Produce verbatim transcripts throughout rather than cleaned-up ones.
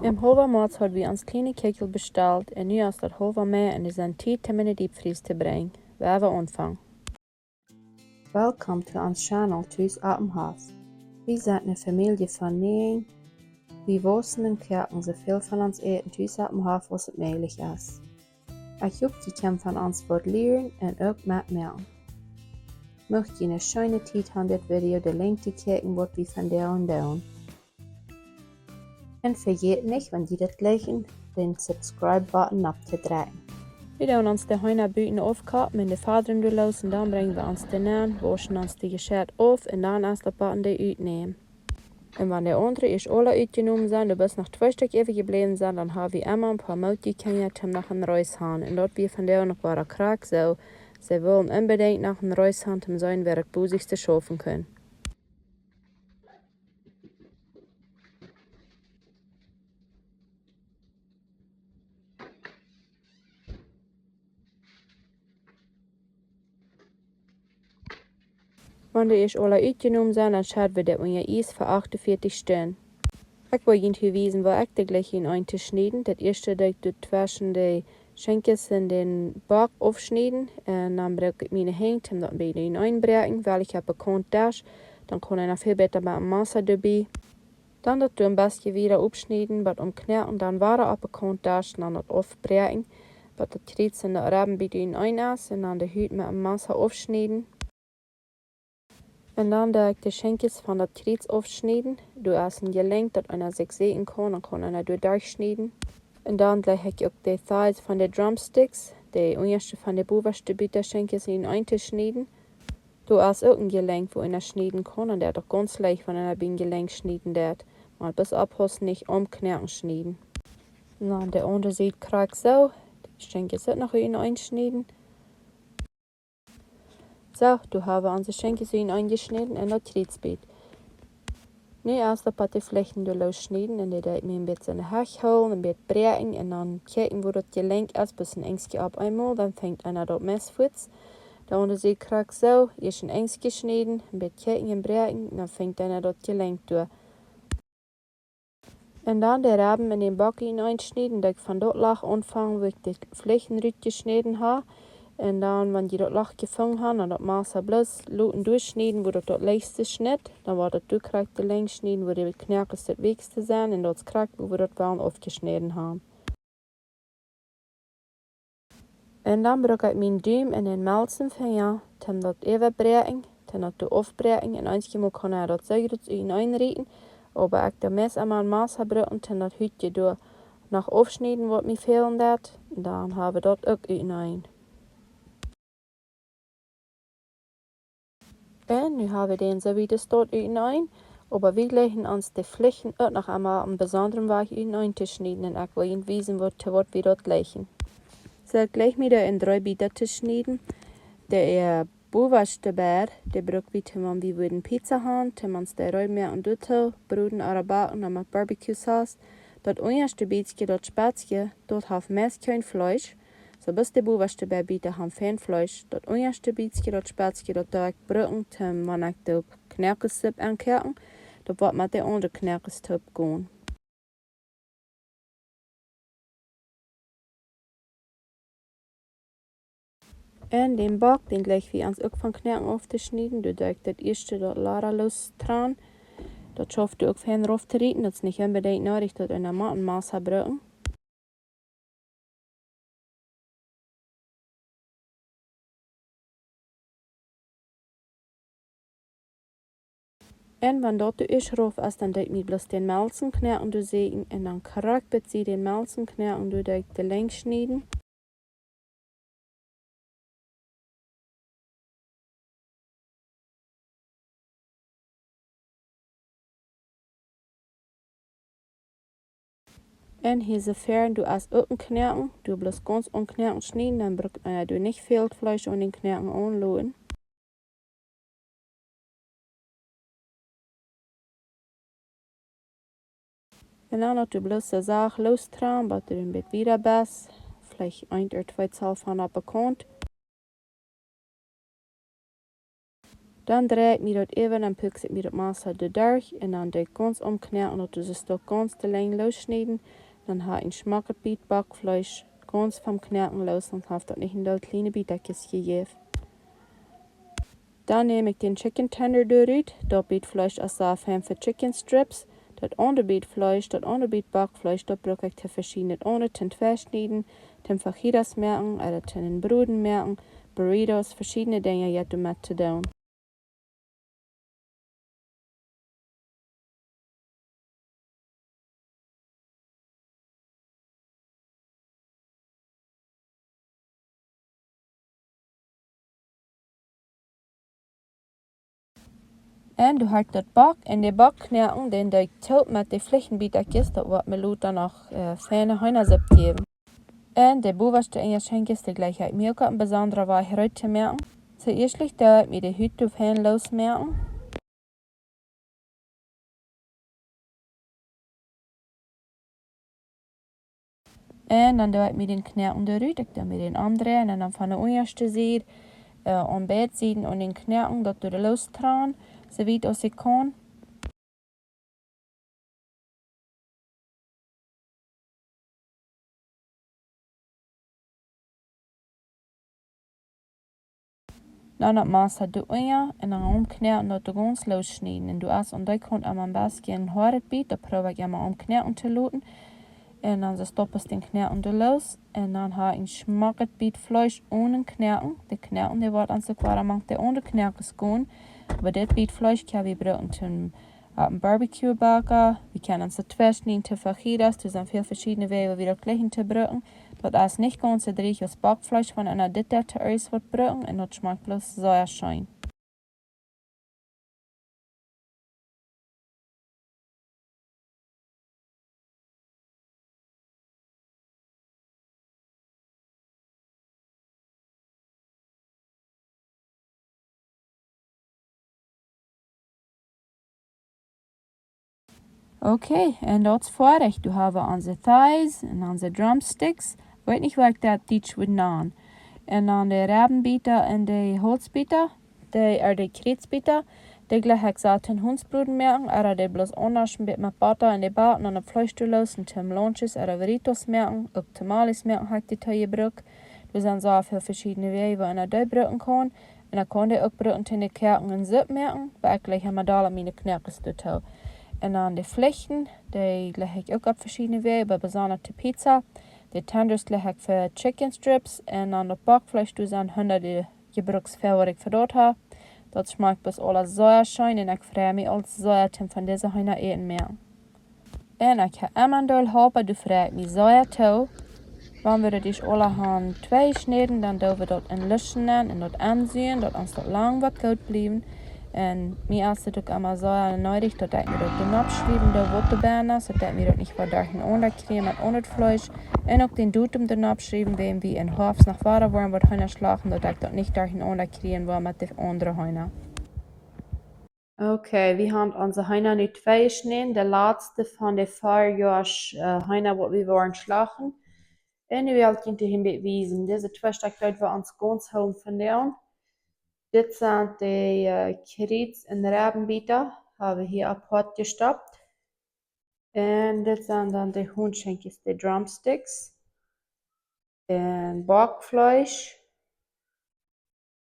Em Howa Moaz haud wie ons kjliene Kjikjel bestalt un nu es daut Howa Mei un es Tiet, dee en de Deepfries to brinjen. Wie woaren aunfangen. Welcome to ons channel Tus oppem Hoff. Wie sent eene Famielje von näajen. Wie wausen un koaken soo väl von ons Äten tus oppem Hoff aus et mäajlich es. Ekj hop, jie kjennen von ons waut lieren un uk metmoaken. Mucht jie eene scheene Tiet haben, dit Video de Lenjd to kjikjen, waut wie vondoag doonen. Un vejät nich, wan jie daut jlikjen, dän Subscribe-Button opptodrekjen. Wie doonen ons de Heena buten aufkoppen un de Fadren doa loos un dan brinjen wie ons doa nenn, wauschen ons de Jeschett auf un dan es daut Button dee utnämen. Un wan de aundre ieescht aula utjenomen sent, doa bloos noch twee Stekj äwajebläwen sent, dan hab wie emma een poa mootje Kjinja toom noch een Reis haben. Un daut wia vondoag noch wada krakjt soo. See wullen onbedinjt noch een Reis haben, toom seenen, wäa daut bosich schaufen kunn. Wan dee ieescht aula utjenomen sent, dan schedd wie dee unja Iess fa achtunvieetich Stunden. Ekj well junt hia wiesen, woo ekj dee jlikj en een to schnieden. Daut ieeschte deed ekj doa tweschen de Schenkjes un dän Bock aufschnieden. Un dan bruck ekj miene Henj, om daut een bät en een bräakjen, wiels ekj hab een Kantdesch. Dan kaun eena väl bäta met een Massa doabie. Dan daut doa een bät wieda aufschnieden, waut omknoaken, dan wada opp een Kantdesch, dan daut aufbräakjen, waut daut Kjriez un daut Rebben bät en een es, un dan de Hut met een Massa aufschnieden. Un dan deed ekj de Schenkjes von daut Kjriez aufschnieden. Doa es een Jelenk, daut eena sikj säten kaun, dan kaun eena doa derchschnieden. Un dan deed ekj uk de Thighs von de Drumsticks, de unjaschte von de bowaschte Bieet Schenkjes en een to schnieden. Doa es uk een Jelenk, wua eena schnieden kaun, un daut es uk gaunz leicht, wan eena biem Jelenk schnieden deit. Mau bloos oppaussen, nich omknoaken schnieden. Un dan de aundre Sied krakjt soo. De Schenkjes uk noch en een schnieden. Soo, nu hab wie onse Schenkjes en een jeschnäden un daut Kjriez bie. Nu es daut bie de Flichten doa loos schnieden un dee deed ekj mie een bät en de Henj hoolen, een bät bräakjen un dan kjikjen, woo daut Jelenk es, bloos een Enjskje opp eemol, dan finjt eena daut meist fuaz. De aundre Sied krakjt soo, ieescht een Enjskje schnieden, een bät kjikjen un bräakjen, dan finjt eena daut Jelenk doa. Un dan de Rebben en dän Bock en een schnieden, daut ekj von daut Loch aunfangen, wua ekj de Flichten rutjeschnäden hab. Un dan, wan jie daut Loch jefungen haben, dan daut Massa bloos loten doaschnieden, wua daut daut leichtste schnitt. Dan woat daut doa krakjt de Lenjd schnieden, wua de Knoakes daut wäakjste sent, un daut es krakjt, wua wie daut wellen aufjeschnäden haben. Un dan bruck ekj mienen Dumen un dän Melsenfinja, toom daut äwabräakjen, toom daut doa aufbräakjen. Un eenjemol kaun eena daut soo goot en een rieten, oba ekj doo meist emma een Massa brucken, toom daut Hutje doa noch aufschnieden, waut mie fälen deit. Un dan hab wie daut uk en een. Un nu hab wie dän soo wiet aus daut en een, oba wie jlikjen ons de Flichten uk noch emol opp een besondren Wajch en een to schnieden un ekj well junt wiesen, waut, waut wie daut jlikjen. Soo, ekj jlikj mie dee en dree Bieta to schnieden. De, äh, bowaschte Bät, dee bruck wie toom, wan wie wudden Pizza haben, toom ons dee reed moaken, doa to broden ooda backen, dan met Barbecue Sauce. Daut unjaschte Bietkje, daut Spetskje, daut haft meist kjeen Fleesch. Soo, bloos de bowaschte Bät Bieta haben fein Fleesch. Daut unjaschte Bietkje, daut Spetskje, daut doo ekj brucken, toom, wan ekj de Knoakesupp aunkoak, daut woat met de aundre Knoakes toop gonen. Un dän Bock, dän jlikj wie ons uk von Knoaken auftoschnieden. Doa doo ekj daut ieeschte daut Lara loos tranen. Daut schauft doa uk fein rauf to rieten. Daut es nich onbedinjt needich, daut eena mott een Massa brucken. Un wan daut doa ieescht rauf es, dan doo ekj mie bloos dän Melsenknoaken doa säten un dan krakjt bat see dän Melsenknoaken doa, doo ekj de Lenjd schnieden. Un hia soo wiet, doa es uk een Knoaken, doa bloos gaunz aum Knoaken schnieden, dan brukt eena doa nich väl Fleesch aun dän Knoaken aunloten. Un dan daut doa bloos soo sacht loos tranen, bat doa een bät wieda best, veleicht een ooda twee Zoll von opp de Kaunt. Dan drei ekj mie daut äwa, dan pukst ekj mie daut Massa doa derch un dan doo ekj gaunz omkjnäajen, daut es daut gaunz de Lenj loosschnieden. Dan ha ekj een schmocket Biet Backfleesch gaunz vom Kjnäajen loos, dan haft daut nich een deel kjliene Bietakjes jejäft. Dan näm ekj dän Chicken Tender doa rut, daut Biet Fleesch es sea fein fa Chicken Strips. Daut aundre Biet Fleesch, daut aundre Biet Backfleesch, daut bruck ekj to veschiedne aundre, toom tweischnieden, toom fajitas moaken, ooda toom een Broden moaken, burritos, veschiedne Dinja jeit doamet to doonen. Un doa ha ekj daut Back, un de Backkjnoaken, dän doo ekj toop met de Flechtenbietakjes, daut woat mie lota noch, äh, feine Heenasupp jäwen. Un de bowaschte Enjaschenkjes, dee jlikj ekj mie uk opp eene besondre Wies reed to moaken. Soo ieeschtlich doo ekj mie de Hut doavon loosmoaken. Un dan doo ekj mie dän Knoaken doa rut, ekj doo mie dän omdreien un dan von de unjaschte Sied, äh, aun beid Sieden aun dän Knoaken, daut doa loos tranen, soo wiet aus ekj kaun. Dan daut Massa doa unja un dan omknoaken, daut doa gaunz loosschnieden. Un doa es aun dee Kaunt emma een bät een hoadet Biet, daut proow ekj emma omknoaken to loten. Un dan soo stopps dän Knoaken doa loos. Un dan ha ekj een schmocket Biet Fleesch onen Knoaken. De Knoaken, dee woat ons uk wada mank de aundre Knoakes gonen. Oba dit Biet Fleesch kjenn wie brucken toom opp een Barbecue backen. Wie kjennen ons daut tweischnieden to fajitas. Doa sent väl veschiedne Wäaj, woo wie daut jlikjen to brucken. Daut es nich gaunz soo dreech aus Backfleesch, wan eena dit doa toieescht woat brucken. Un daut schmakjt bloos sea scheen. Okay, un daut es foadich. Doa ha wie onse thighs un onse drumsticks. Weet nich, woo ekj daut Dietsch wudd nanen. Un dan de Rebbenbieta un de Holsbieta, de, äh, de Kjrietsbieta, dee jlikj ekj soo toom Hundsbroden moaken, ooda dee bloos aundasch een bät met Botta en de Bat un dan opp Fleesch doa loos un toom lunches ooda burritos moaken, uk tamales moaken ha ekj dee too jebrukt. Doa sent soo väl veschiedne Wäaj, woo eena dee brucken kaun. Un dan kaun dee uk brucken toom de Knoaken en Supp moaken, oba ekj jlikj emma dolla miene Knoakes doatoo. Un dan de Flechten, dee jlikj ekj uk opp veschiedne Wäaj, oba besonda to Pizza. De Tenders jlikj ekj fa Chicken Strips. Un dan daut Backfleesch, doa sent hundat de jebrukt fa waut ekj fa daut ha. Daut schmakjt bloos aules sea scheen un ekj frei mie aul sea toom von dise Heena äten moaken. Un ekj ha emma een deel Halpa, doa frei ekj mie sea too. Wan wie daut ieescht aula han tweejeschnäden, dan doo wie daut en Lüschen nämen un daut ensieejen, daut ons daut lang woat goot bliewen. Un mie es daut uk emma sea needich, daut ekj mie daut doa nopp schriewen doo, waut doa bennen es, daut ekj mie daut nich woa derchenaunda kjrieen met aundret Fleesch. Un uk dän Datum doa nopp schriewen, wan wie em Hoafst noch wada woaren waut Heena schlachten, daut ekj daut nich derchenaunda kjrieen woa met de aundre Heena. Okay, wie han onse Heena nu tweejeschnäden, de latste von de Farjoasch, äh, Heena, waut wie woaren schlachten. Un nu well ekj junt hia een bät wiesen. Dise twee Stekj, daut wie ons gaunz hoolen von dän. Dit sent de, äh, Kjriets- un Rebbenbieta, ha wie hia apoat jestoppt. Un dit sent dan de Huntschenkjes, de drumsticks. Un Backfleesch.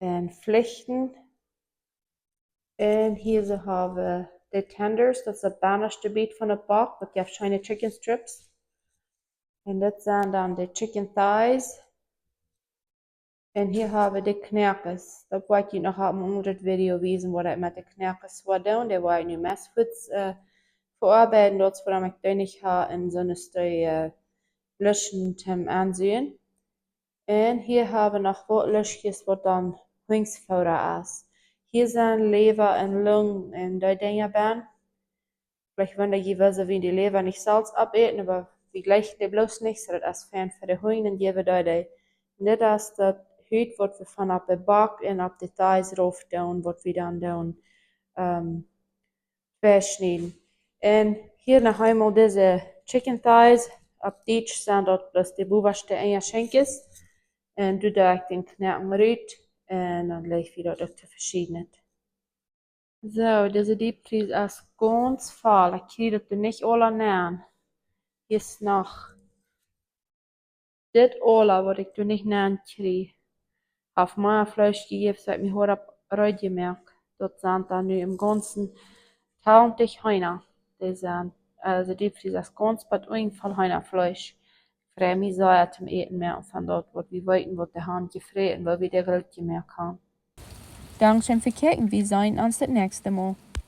Un Flechten. Un hia soo ha wie de Tenders, daut es daut bannaschte Biet von daut Back, daut jeft scheene Chicken Strips. Un dit sent dan de Chicken Thighs. Un hia ha wie de Knoakes. Daut woa ekj junt noch opp een aundret Video wiesen, waut ekj met de Knoakes woa doonen. Dee woa ekj nu meist fuaz, äh, veoabeiden. Daut es wuarom ekj dee nich ha en soone Stekj, äh, Lüschen toom ensieejen. Un hia ha wie noch waut Lüschkjes, waut dan Hundsfooda es. Hia sent Läwa un Lung un dee Dinja bennen. Veleicht woaren jie wissen, wie de Läwa nich selfst oppäten, oba wie jleichen dee bloos nich, soo daut es fein fa de Hunj, dan jäw wie dee dee. Un dit es daut Hut, waut wie von opp de Back un opp de Thighs rauf doonen, waut wie dan doonen, ähm, tweeschnieden. Un hia noch eemol dise Chicken Thighs, opp Dietsch sent daut bloos de bowaschte Enjaschenkjes. Un doa doo ekj dän Knoaken rut un dan jlikj wie daut uk to veschiednet. Soo, dise deepfries es gaunz voll. Ekj kjrie daut doa nich aula nenn. Hia es noch dit aula waut ekj doa nich nenn kjrie. Haft mea Fleesch jejäft, soo ekj mie haud opp reed jemoakt. Daut sent dan nu em gaunzen twintich Heena. Dee sent, aulsoo dee deepfries es gaunz bat unjen voll Heenafleesch. Ekj frei mie sea toom Äten moaken von daut waut wie weeten waut dee han jefräten, woo wie dee groot jemoakt han. Dankscheen fa kjikjen, wie seenen ons daut näakjste Mol.